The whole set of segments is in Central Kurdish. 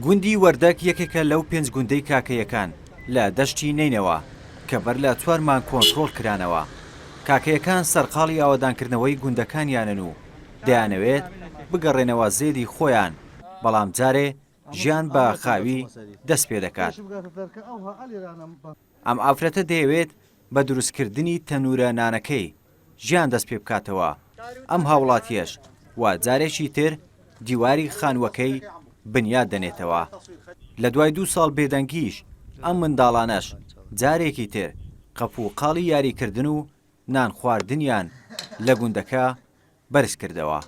گوندی وەردەک یەکێکە لەو پێنج گوندەی کاکەیەکان لە دەشتی نەینەوا کە بەر لە چوار مانگ کۆنترۆڵ کرانەوە. کاکەیەکان سەرقاڵی ئاوەدانکردنەوەی گوندەکانیانن و دەیانەوێت بگەڕێنەوە زێدی خۆیان، بەڵام جارێ ژیان بە خاوی دەست پێدەکات. ئەم ئافرەتە دەیەوێت بە دروستکردنی تەنورە نانەکەی ژیان دەست پێبکاتەوە، ئەم هاوڵاتیەش وا جارێکی تر دیواری خانووەکەی بنیات دەنێتەوە. لە دوای دوو ساڵ بێدەنگیش ئەم منداڵانەش جارێکی تر قەپ و قاڵی یاریکردن و نان خواردنیان لە گوندەکە بەرز کردەوە.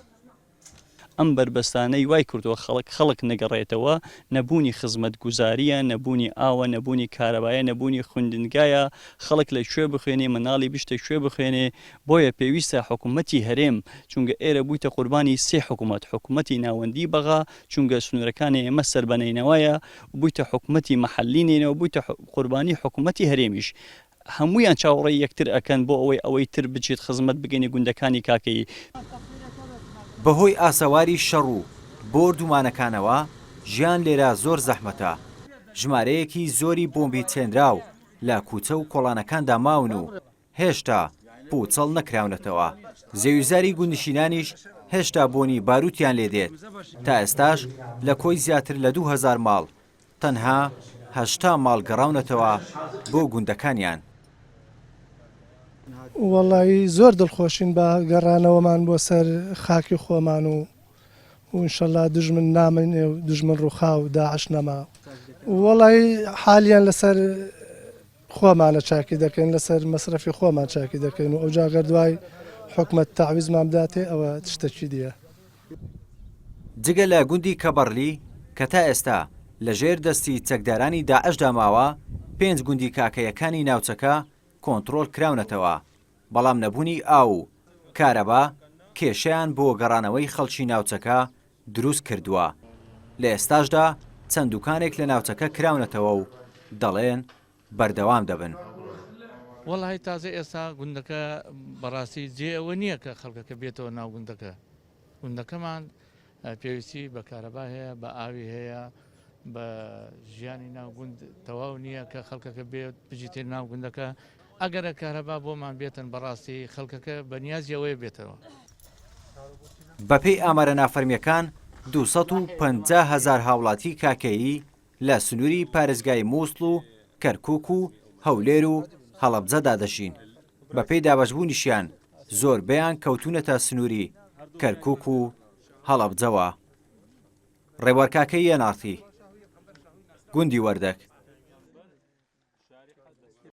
ئەم بەربەستانەی وای کردووە خەڵک خەڵک نەگەڕێتەوە، نەبوونی خزمەتگوزارییە، نەبوونی ئاوە، نەبوونی کارەبایە، نەبوونی خویندنگایە، خەڵک لە کوێ بخوێنێ، مناڵی بچتە کوێ بخوێنێ، بۆیە پێویستە حکومەتی هەرێم، چونگە ئێرە بوویتە قوربانی سێ حکومەت، حکومەتی ناوەندی بەغا، چونگە سنوورەکانی ئێمە سەر بە نەینەوایە، بوویتە حکومەتی مەحەلی نەینەوا، بوویتە قوربانی حکومەتی هەرێمیش. هەموویان چاوەڕێی یەکتر ئەکەن بۆ ئەوەی ئەوەی تر بچێت خزمەت بگەینە گوندەکانی کاکەیی. بەهۆی ئاسەواری شەڕ و بۆردومانەکانەوە ژیان لێرە زۆر زەحمەتە، ژمارەیەکی زۆری بۆمبی چێنراو لە کوچە و کۆڵانەکاندا ماون و هێشتا پوچەڵ نەکراونەتەوە، زەویوزاری گوندنشینانیش هێشتا بۆنی باروتیان لێدێت، تا ئێستاش لە کۆی زیاتر لە 2000 ماڵ تەنها 80 ماڵ گەڕاونەتەوە بۆ گوندەکانیان. وەڵایی زۆر دڵخۆشین بە گەڕانەوەمان بۆ سەر خاکی خۆمان و ان شاءاللە دوژمن نامێنێ و دوژمن ڕوخا و داعش نەما. وەڵایی حالیان لەسەر خۆمانە چاکی دەکەین لەسەر مەسرەفی خۆمان چاکی دەکەین و ئەوجا گەر دوای حکومەت تەعویزمان بداتێ ئەوە شتەکی دیە. جگە لە گوندی کەبەڕلی کە تا ئێستا لەژێر دەستی چەکدارانی داعشدا ماوە، پێنج گوندی کاکەیەکانی ناوچەکە کۆنتڕۆڵ کراونەتەوە، بەڵام نەبوونی ئاو و کارەبا کێشەیان بۆ گەڕانەوەی خەڵکی ناوچەکە دروست کردووە، لە ئێستاشدا چەند دوکانێک لە ناوچەکە کراونەتەوە و دەڵێن بەردەوام دەبن. وەڵاهی تازە ئێستا گوندەکە بەڕاستی جێ ئەوە نییە کە خەڵکەکە بێتەوە ناو گوندەکە گوندەکەمان پێویستی بە کارەبا هەیە بە ئاوی هەیە بە ژیانی ناو گوند تەواو نییە کە خەڵکەکە بێت بجیتێ ناو گوندەکە ئەگەرە کارەبا بۆمان بێتن بەڕاستی خەڵکەکە بەنیازی ئەوەیە بێتەوە. بەپێی ئامارە نافەرمییەکان، 250 هەزار هاوڵاتی کاکەیی لە سنووری پارێزگای مووسڵ و کەرکووک و هەولێر و هەڵەبجەدا دەژین، بەپێی دابەشبوونیشیان زۆربەیان کەوتوونەتە سنووری کەرکووک و هەڵەبجەوە. ڕێبوار کاکەیی ئێن ئاڕ تی، گوندی وەردەک.